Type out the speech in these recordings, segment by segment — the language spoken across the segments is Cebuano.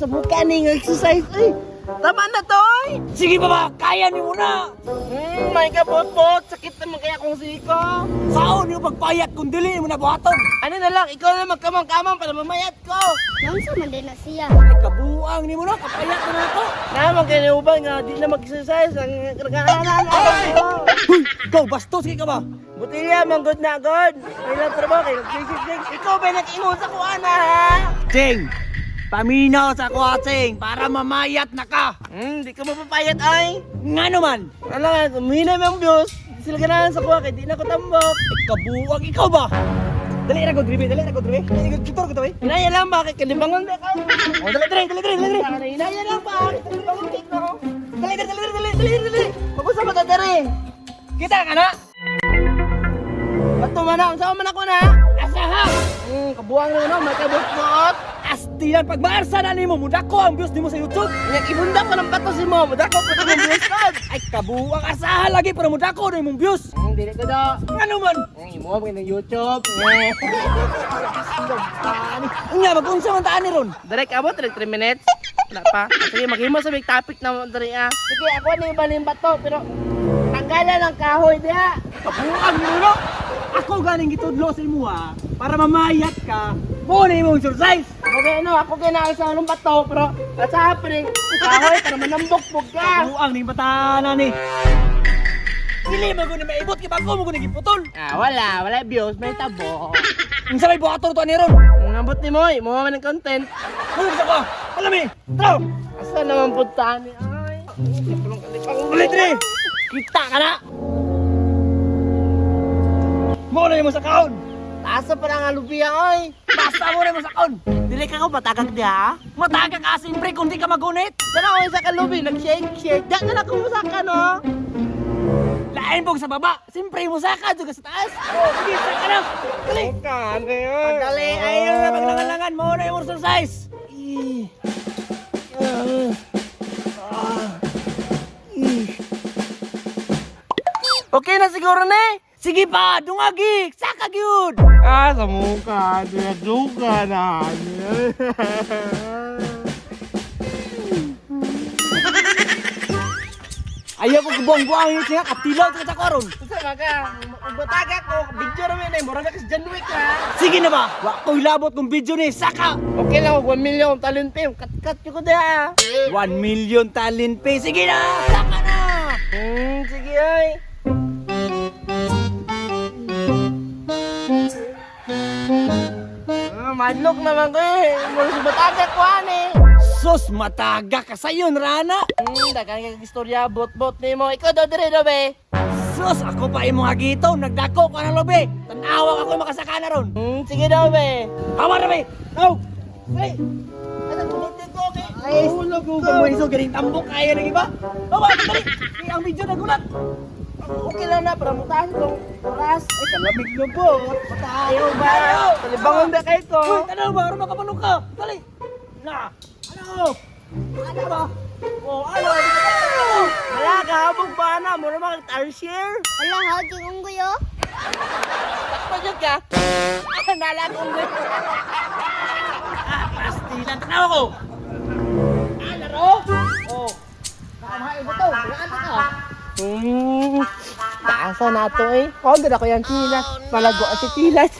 Sa buka ni nga exercise eh. Tama na to oy. Sige pa ba, kaya ni mo na. May kabot-bot, sakit naman kaya kung siko. Saon yung pagpayat kung dili mo na buhaton. Ano na lang, ikaw na magkamang-kamang para mamayat ko. Naunsa man din na siya. Ay, kabuang ni mo na, kapayat na na ako. Naman kayo uban nga di na mag-exercise ang nagaanan. Huy, ikaw, bastos kay ka ba? Butilya, manggod na agad. May lang trabaho kay nag-six. Ikaw ba nag-ingon sa kuha na ha? Ching, paminaw sa kuha, Ching, para mamayat na ka. Di ka mapapayat ay. Nga naman, Ano nga, humina mo ang views. Di sila ganahan sa kuha kay di na ko tambok. ay, kabuang ikaw ba? Dali ra ko dribe, dali ra ko dribe. Dali ko tutor ko to eh. Hinaya lang ba kay kalibangon ba ka? Oh, dali dali dali dali dali. Hinaya lang ba kay kalibangon kay ko. Dali dali dali dali dali dali. Magusa ba ta dere? Kita ka na? Bato man na, unsa man ako na? Asaha! Kabuang na no, may kabot-bot. Astilan pag maarsa na nimo, mudako ang views nimo sa YouTube. Nya ibunda ko ng bato si mo, mudako ko ng views pod. Ay kabuang asaha lagi para mudako na imong views. Dili ko do. Ngano man? Imo mo ng YouTube. Unya mag-unsa man taan ni ron? Direk abot, direk 3 minutes. Wala pa. Sige, maghimo sa big topic na diri ah. Sige, ako na yung baling bato, pero tanggalan ang kahoy diha. Kabuang nimo no? Ako ganing gitudlo sa imo ha, para mamayat ka. Mo na imong exercise. Okay, ano, ako ganahan sa anong bato, pero at sa happening, kahoy para manambok-bog ka. Kabuang ning batana ni. Dili man gud maibot kay bago mo gud giputol. Ah, wala, wala views, may tabo. Unsa may buhaton to ni ron? Ang ambot ni Moy, mo man ang content. Ano sa ko? Alami. Tara. Asa naman punta ni ay. Ulit diri. Kita ka na. Mo na imo sa kaon. Asa pa lang ang lubiya oy. Basta mo na imo sa kaon. Dili ka ko patagag diha. Mataga ka siyempre kung di ka magunit. Tanaw sa kalubi, nag-shake shake. Di na ako musaka no. Lain pong sa baba. Siyempre mo saka juga sa taas. Oh, sige, saka na. Dali. Kane. Dali, ayaw na paglangan-langan. Mo na yung exercise. Ih. Ah. Ah. Ih. Okay na siguro na eh. Sige pa, dungagi. Saka gyud. Ah, sa mukha, duga na. Ayaw ko buang-buang yung siya. Katilaw sa karon. Unsa ba ka? Bataga ko, video ra man eh, mura na kasi John Wick ha. Sige na ba? Wa ko'y labot kung video ni. Saka. Okay lang, 1 million talent pay, cut-cut ko diha. 1 million talent pay. Sige na! Saka na! Sige ay. Ah, madlok naman ko eh. Mura sa bataga ko ani. Sus, mataga ka sayon, Rana. Daghang kag istorya bot-bot nimo. Ikaw daw dire daw be. Sus, ako pa imong hagito. Nagdako ka ng lobe. Tanawa ako makasaka na ron. Sige daw be. Tama na, be. Go! Hey! Ano gunitin ko kay? Ay, hulog ko. Kung galing tambok, kaya ng iba. Bawa, dali. Ay, ang video nagulat. Okay lang na para mutaas tong oras. Ay, kalamig na po. Ayaw ba? Talibangon ba kay ko? Uy, tanaw ba? Aron makapalong ka. Dali. Na. Ano? Ano ba? Oh, ano? Ano? Wala kahabog ba na? Mura mga tarsier. Wala haging unggoy oh. Takpan yun ka. Ah, nala akong unggoy. Ah, pastilan. Tanaw ko. Ah, laro? Oh. Nakamain ba to? Ano ka? Taasa na to eh. Kung ako yung kilas. Malago si kilas.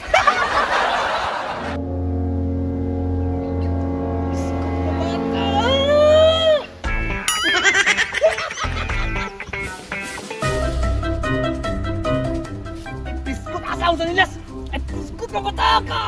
Biskot asa ako sa nilas. Ay, biskot ka bata ka.